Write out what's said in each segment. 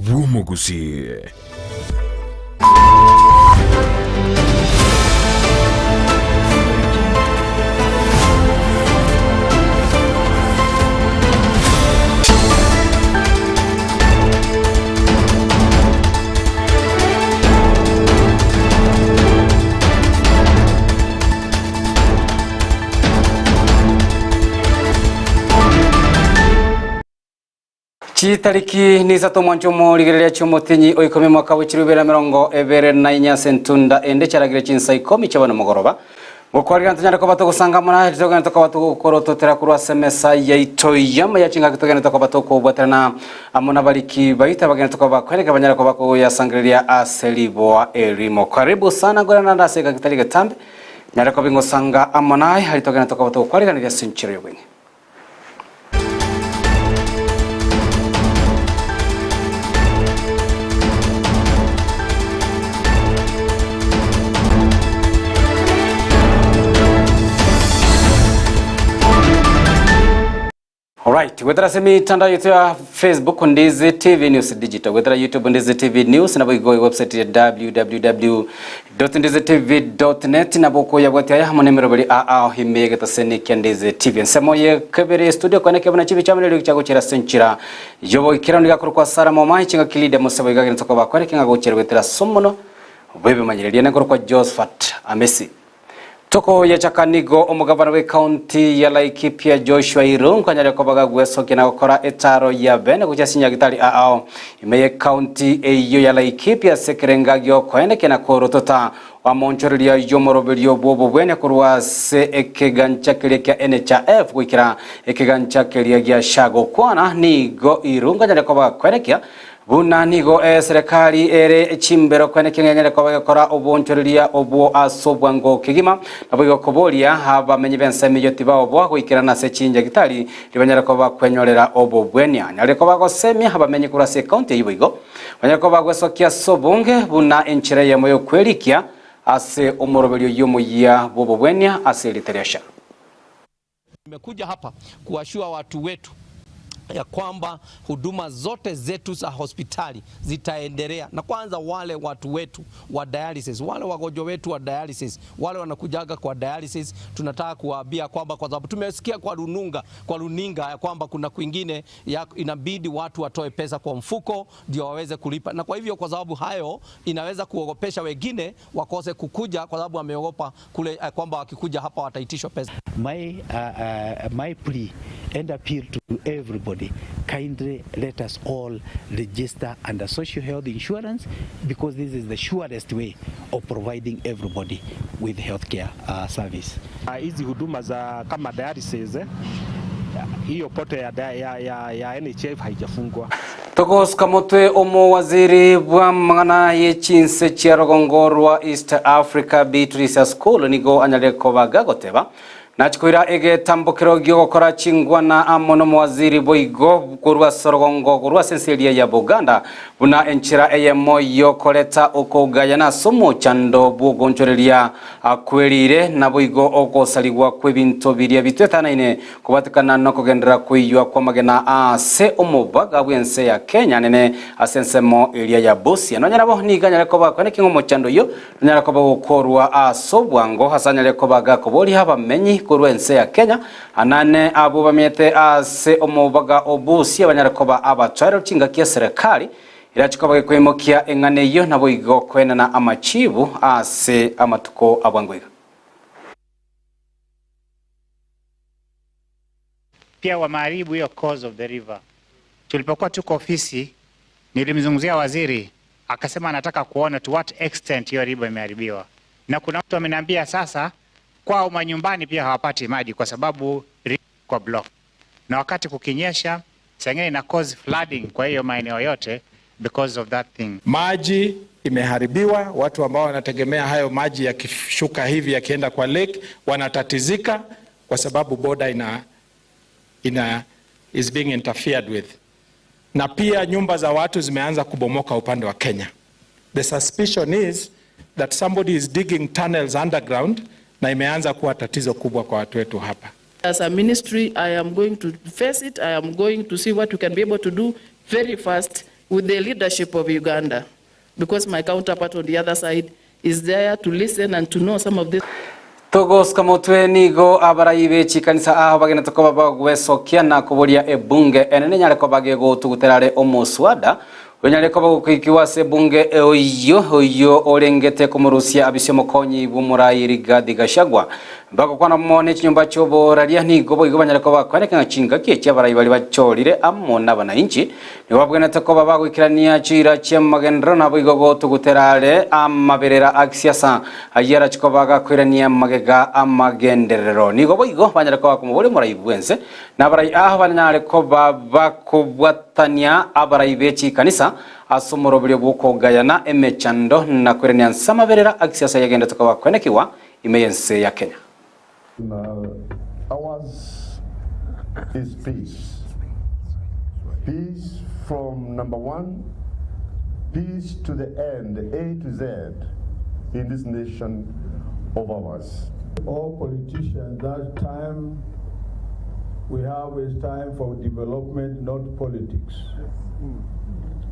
bw'Omogusii. Chitariki nisato omwancho omorigereria chi'omotinyi o ikomi omwaka bwe chilifu ibere na emerongo ebere na inye ase entunda ende chiaragire chinsa ikomi chia bono mogoroba. Gokwarigana tonyare koba togosanga amo naye togende tokoba togokorototera korwa ase emesa yaito y'amaya chingaki togende tokoba tokobwaterana amo nabariki baito abageni tokoba bakweneka banyare koba koyasangereria ase riboa erimo. Karibu sana ngore naende ase egaki tari getambe nyare koba ingosanga amo naye aria togende tokoba togokwariganeria ase enchera y'obweng'e. Alright, gwetera ase emitandao yaito ya Facebook Ndizi TV News Digital, gwetera YouTube Ndizi TV News nabo igo website ya www.ndizitv.net nabo okoyabwatia aya amo nemeroberi aa ime yegetaseni kia Ndizi TV. Ensemo ye kebere studio kone kebuna chibi chiamo neriogi chiagochera ase enchera yoboikeranu niga korokwa Sara Momai chingaki Lydia Mosebo iga gento koba kwere keng'a gochera gwetera ase omono bw'ebimanyereria nekorokwa Josephat Amesi. Tokoyachaka nigo omogabana bw'ecounty ya Laikipia Joshua Irungu anyare koba gagwesokia na gokora etaro ya bene gochia ase nyagitari aao ime y'ecounty eyio ya Laikipia ase ekerenga giokoenekia na korotota omonchoreria y'omoroberio bw'obobwenia korwa ase ekegancha keria kia NHIF goikera ekegancha keria gia SHA gokwana nigo Irungu anyare koba gakoenekia Buna nigo eserekari ere chimbero kwene keng'enyare koba egekora obonchoreria obwo ase obwango kegima, naboigo koboria abamenyi b'ensemo eyio tibaoboa goikerana ase chinchagitari ribanyare koba kwenyorera obobwenia. Nyarire koba gosemia abamenyi korwa ase ekaunti eyio boigo banyare koba gwesokia ase obonge buna enchera eyemo y'okwerikia ase omoroberio y'omoyia bw'obobwenia ase erieta ria SHA. Nimekuja hapa kuashua watu wetu ya kwamba huduma zote zetu za hospitali zitaendelea, na kwanza wale watu wetu wa dialysis, wale wagonjwa wetu wa dialysis, wale wanakujaga kwa dialysis, tunataka kuwaambia kwamba kwa sababu tumesikia kwa rununga, kwa runinga ya kwamba kuna kwingine ya inabidi watu watoe pesa kwa mfuko ndio waweze kulipa, na kwa hivyo kwa sababu hayo inaweza kuogopesha wengine wakose kukuja kwa sababu wameogopa kule kwamba wakikuja hapa wataitishwa pesa. My, my plea and appeal to everybody, kindly let us all register under social health insurance because this is the surest way of providing everybody with healthcare service. Hizi huduma za kama dialysis hiyo pote ya, ya, ya, ya NHIF haijafungwa. Togosuka motwe omowaziri bw'amang'ana ye chinse chia rogongo rwa East Africa Beatrice Askul nigo anyarire koba gagoteba nachikoira egetambokero giogokora chingwana amo nomowaziri boigo korwa ase orogongo korwa ase ense eria ya Buganda buna enchera eyemo yokoreta okogayana ase omochando bw'ogonchoreria akwerire naboigo ogosarigwa kw'ebinto biria bitwetanaine Kobatekana nokogenderera koiywa kw'amagena aase omobaga bw'ense ya Kenya nene ase ensemo eria ya Busia. Nonya nabo nigo anyare koba kweneki ng'a omochando oyio nonyare koba ogokorwa ase obwango ase anyare koba gakoboria abamenyi korwa ense ya Kenya anane abwo bamenyete ase omobaga o Busia banyare koba abachoerero chingaki eserekari erache koba gekoimokia eng'ana eyio naboigo koenana amachibu ase amatuko abwango iga. Pia wameharibu hiyo cause of the river. Tulipokuwa tuko ofisi, nilimzungumzia waziri akasema anataka kuona to what extent hiyo river imeharibiwa, na kuna mtu ameniambia sasa kwao manyumbani pia hawapati maji kwa sababu river kwa block, na wakati kukinyesha saa ingine ina cause flooding kwa hiyo maeneo yote because of that thing. Maji imeharibiwa, watu ambao wanategemea hayo maji yakishuka hivi yakienda kwa lake wanatatizika kwa sababu border ina, ina is being interfered with, na pia nyumba za watu zimeanza kubomoka upande wa Kenya. The suspicion is that somebody is digging tunnels underground na imeanza kuwa tatizo kubwa kwa watu wetu hapa. As a ministry, I am going to face it. I am going to see what we can be able to do very fast. with the leadership of Uganda because my counterpart on the other side is there to listen and to know some of this. Togosuka motwe nigo abarai be chikanisa ao bagenete koba bagwesokia na koboria ebunge enene enyare koba gegotugutera are omoswada onyare koba gokoikiwa ase ebunge oyio oyio orengete komorusia abise omokonyi bw'omorai Rigathi Gachagua. Bagokwana amo ne chinyomba chi'oboraria nigo boigo banyare koba bakwaneka ng'a chingaki echi abarai baria bachorire amo nabanainchi nigo babwenerete koba bagoikerania chiira chi'amagenderero naboigo gotugutera are amaberera a gisiasa ayio arache koba gakoirania magega amagenderero. Nigo boigo banyare koba bakomoboria omorai bw'ense na abarai ao banyare koba bakobwatania abarai be chikanisa ase omoroberio bw'okogayana emechando na koirania nse amaberera a gisiasa yagenderete koba kwenekigwa ime y'ense ya Kenya. Ours is peace. Peace from number one, peace to the end, A to Z, in this nation of ours. All politicians, that time we have is time for development, not politics.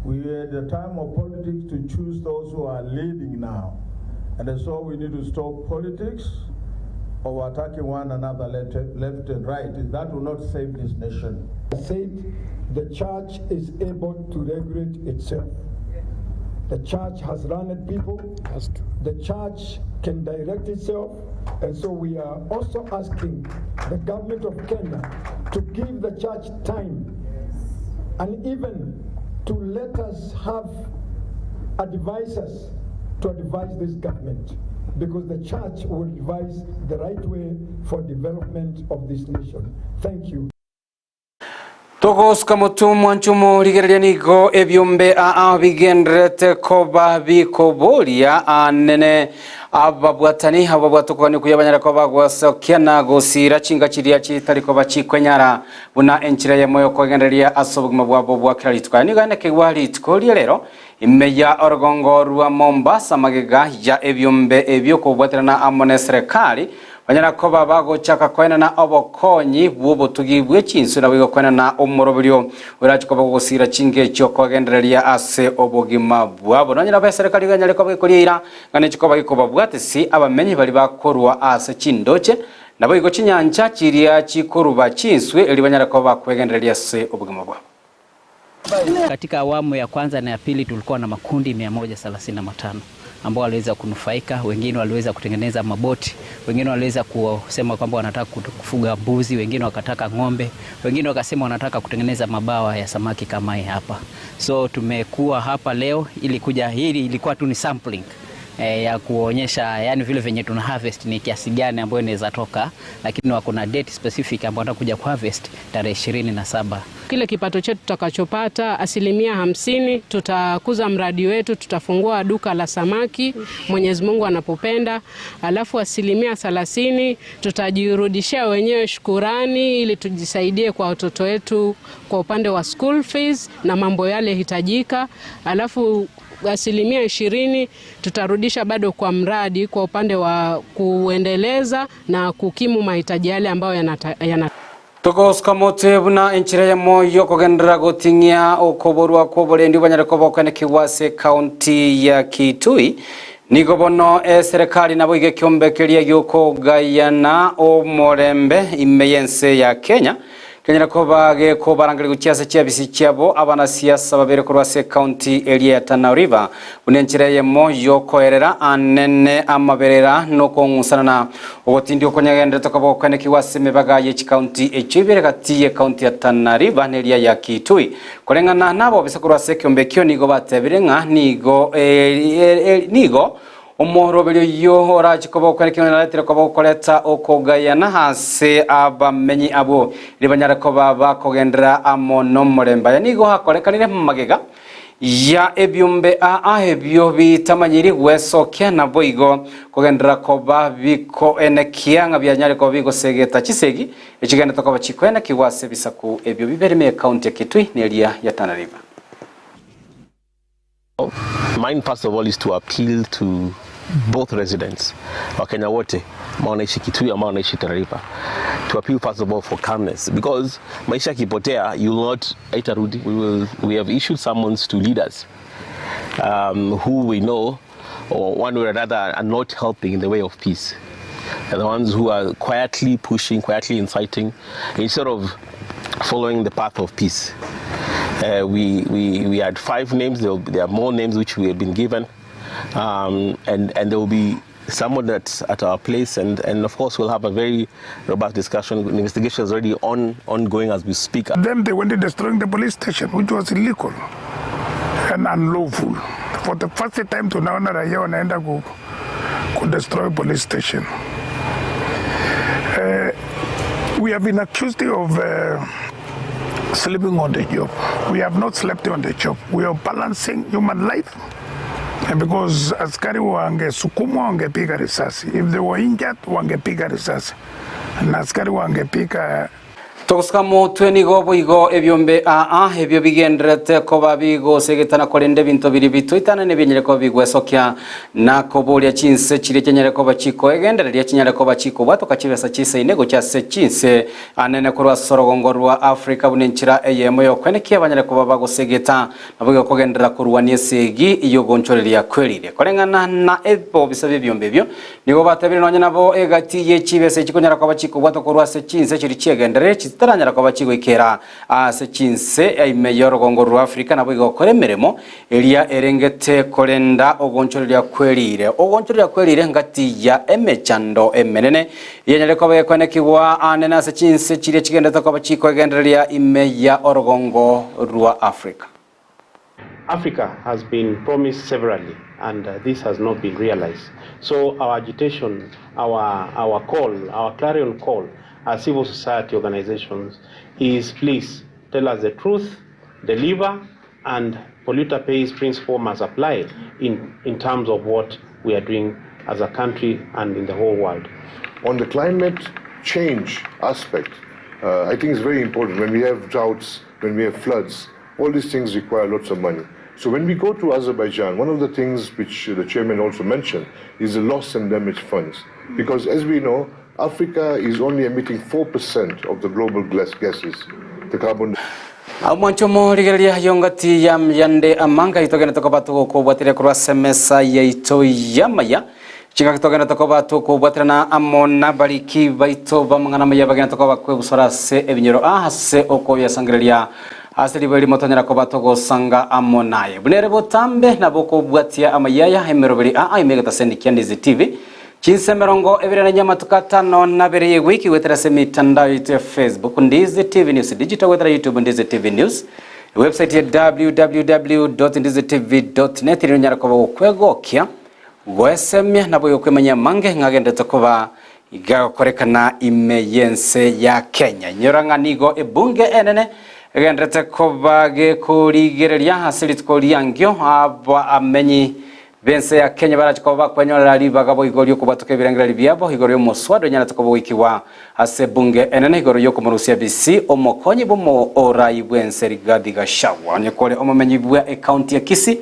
We are at the time of politics to choose those who are leading now. And so we need to stop politics of attacking one another left, left and right. That will not save this nation. I said the church is able to regulate itself. The church has learned people. The church can direct itself. And so we are also asking the government of Kenya to give the church time and even to let us have advisors to advise this government, because the church will devise the right way for development of this nation. Thank you. Togosuka motwe omwancho omorigereria nigo ebiombe aa bigendererete koba bikoboria anene ababwatani ababwate okogania okuya banyare koba bagosokia na gosira chinga chiria chitari koba chikwenyara buna enchera eyemo yokogendereria ase obogima bwabo bwa kera rituko. Aya nigo aenekigwa rituko ria rero ime ya orogongo rwa Mombasa magega ya ebiombe ebio kobwaterana amo neserekari banyara koba bagochaka koenana obokonyi bw'obotugi bwe chinsu naboigo koenana omoroberio orache koba gogosira chingecho kogendereria ase obogima bwabo. Nonye nabo eserekari iga enyare koba gekoria eira ng'a nechi koba gekobabwatisi abamenyi baria bakorwa ase chindoche naboigo chinyancha chiria chikoruba chinswe erio banyare koba bakwegendereria ase obogima bwabo. Katika awamu ya kwanza na ya pili tulikuwa na makundi 135 ambao waliweza kunufaika, wengine waliweza kutengeneza maboti, wengine waliweza kusema kwamba wanataka kufuga mbuzi, wengine wakataka ng'ombe, wengine wakasema wanataka kutengeneza mabawa ya samaki kama hii hapa. So tumekuwa hapa leo ili kuja, hili ilikuwa tu ni sampling ya kuonyesha yani vile venye tuna harvest ni kiasi gani ambayo inaweza toka, lakini wako na date specific ambayo watakuja ku harvest tarehe 27. Kile kipato chetu tutakachopata 50% tutakuza mradi wetu, tutafungua duka la samaki Mwenyezi Mungu anapopenda, alafu 30% tutajirudishia wenyewe shukurani ili tujisaidie kwa watoto wetu kwa upande wa school fees na mambo yale hitajika, alafu 20% tutarudisha bado kwa mradi kwa upande wa kuendeleza na kukimu mahitaji yale ambayo yana Togosuka motwe buna enchera yamo yokogenderera goting'ia okoborwa kwa oborendi banyare koba okoenekigwa ase county ya Kitui nigo bono eserekari nabo iga ekiombe keria giokogayana omorembe ime y'ense ya Kenya kenyara koba gekobarangeria gochia ase chiabisi chiabo abanasiasa babere korwa ase county eria ya Tana River buna enchera eyemo yokoerera anene amaberera nokong'usana na ogotindi okonyagenderete koba gokoenekigwa ase emibaga ye chikaunti echio ibere gati ye county ya Tana River neria ya Kitui koreng'ana nabo obisa korwa ase ekiombe ekio nigo batebire ng'a nigo nigo omoroberio oyio orache koba okoenekigwa naretire koba gokoreta okogayana ase abamenyi abo ribanyare koba bakogendera amo nomorembe. Aya nigo hakorekanire magega ya ebiombe aa ebio bitamanyiri gwesokia naboigo kogendera koba bikoenekia ng'a bianyare koba bigosegeta chisegi echigendete koba chikoenekigwa ase ebisaku ebio bibere ime ekaunti ya Kitui neria ya Tana River. Mine first of all is to appeal to both residents, Wakenya wote ambao wanaishi Kitui ambao wanaishi Tana River, To appeal first of all for calmness because maisha yakipotea you will not haitarudi. We will, we have issued summons to leaders um, who we know or one way or another are not helping in the way of peace. They're the ones who are quietly pushing, quietly inciting, instead of following the path of peace. Uh, we, we, we had five names, there, there are more names which we have been given, um, and, and there will be someone that's at our place, and, and of course we'll have a very robust discussion. The investigation is already on, ongoing as we speak. Then they went destroying the police station, which was illegal and unlawful. For the first time tunaona raia wanaenda ku, ku destroy police station. Uh, we have been accused of uh, sleeping on the job. We have not slept on the job. We are balancing human life and because askari wangesukumwa wangepiga risasi. If they were injured wangepiga risasi na askari wangepiga Togosika motwe nigo boigo ebiombe aa ebio bigenderete koba bigosegetana korende ebinto biri bitoitana nebinyare koba bigwesokia na koboria chinse chiria chinyare koba chikoegendereria chinyare koba chikobwatoka chibesa chisaine gochia ase chinse anene korwa ase orogongo rwa Africa buna enchera eyemo yokwenekia banyare koba bagosegeta nabo igo korwania esegi yogonchoreria kwerire koreng'ana na ebobisa bia ebiombe ebio nigo batebire nonye nabo egati ye chibesa chikonyara koba chikobwatwa korwa ase chinse chiri chiegenderere chitaranyara koba chigoikera ase chinse ime ya orogongo rwa Africa nabo igo gokora emeremo eria erengete korenda ogonchoreria kwerire ogonchoreria kwerire ngati ya emechando emenene yenyare koba gekwenekigwa anene ase chinse chiria chigendete koba chikoegendereria ime ya orogongo rwa Africa. Africa has been promised severally, and uh, this has not been realized. So our agitation, our, our call, our clarion call as civil society organizations is please tell us the truth, deliver, and polluter pays principle must apply in, in terms of what we are doing as a country and in the whole world. On the climate change aspect, uh, I think it's very important. When we have droughts, when we have floods, all these things require lots of money. So when we go to Azerbaijan, one of the things which the chairman also mentioned is the loss and damage funds. Because as we know, Africa is only emitting 4% of the global glass gases, the carbon. Omwancho morigereria yongati ya yande amanga itogenda tokoba tugokobwatire korwa ase emesa yaito yamaya chingaki togenda tokoba tukobwatirana amo na bariki baito bamang'ana maya bagenda tokoba kwebusora ase ebinyoro ase okobiasangereria ase ribo erimo tonyara koba togosanga amo naye bunere botambe nabo kobwatia amayaya emeroberi aa imegeta kia Ndizi TV chinse mirongo ebere na nyama tukatano na bere ye wiki gwetera ase mitandao yetu ya Facebook Ndizi TV News Digital gwetera YouTube Ndizi TV News website ya www.ndizitv.net irinyara koba gokwegokia gwesemia nabo yokwemanya mange ng'agendete koba igakorekana ime yense ya Kenya nyora ng'a nigo ebunge enene egenderete koba gekorigereria ase rituko riangio aba amenyi bense ya Kenya barachi koba bakwenyorera ribaga bo igoro ryokobwatoka ebirengereri biabo igoro y'omoswado nyarete koba goikiwa ase ebunge enene igoro y'okomorusia BC omokonyi bwomo orai bwense Rigathi Gachagua onye kore omomenyi bwa ekaunti ya Kisii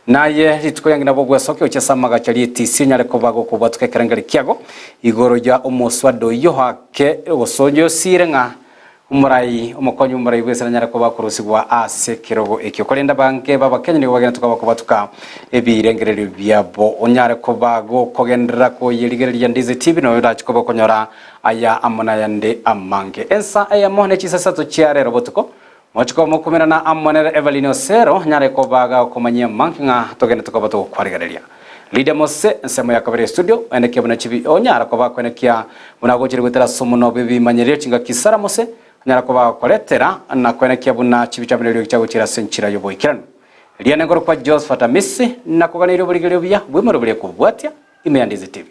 naye rituko yange nabo gwesokia ochesa magacha rietisi nyare koba gokobwatoka ekerengeri kiago igoro ya omoswado oyo ake gosonyo sire ng'a omorai omokonyi omorai bwese nanyara koba kurusigwa ase ekerogo ekio korenda bange babakenya nigo bagenda tukaba kobatuka ebirengererio biabo onyare koba gokogenderera koyerigereria Ndizi TV noyo orachi koba okonyora aya amo nayande amange ensa eyemo ne chisasato chiarero botuko mochiko mokumerana amo nere Evelyn Osero nyare kobaga okomanyia mange ng'a togende tukoba togokwarigereria Lydia Mose ensemo ya kabere studio enekia buna chibi onyara koba kwenekia buna gochire gwetera somo no bibimanyerio chingaki Sara Mose onyara koba koretera na kwenekia buna chibi chabererio chiagochira ase enchera yoboikeranu riane ngoro kwa Josephat Amisi na koganeirie oborigererio buya bwemero buria kobwatia ime ya Ndizi TV.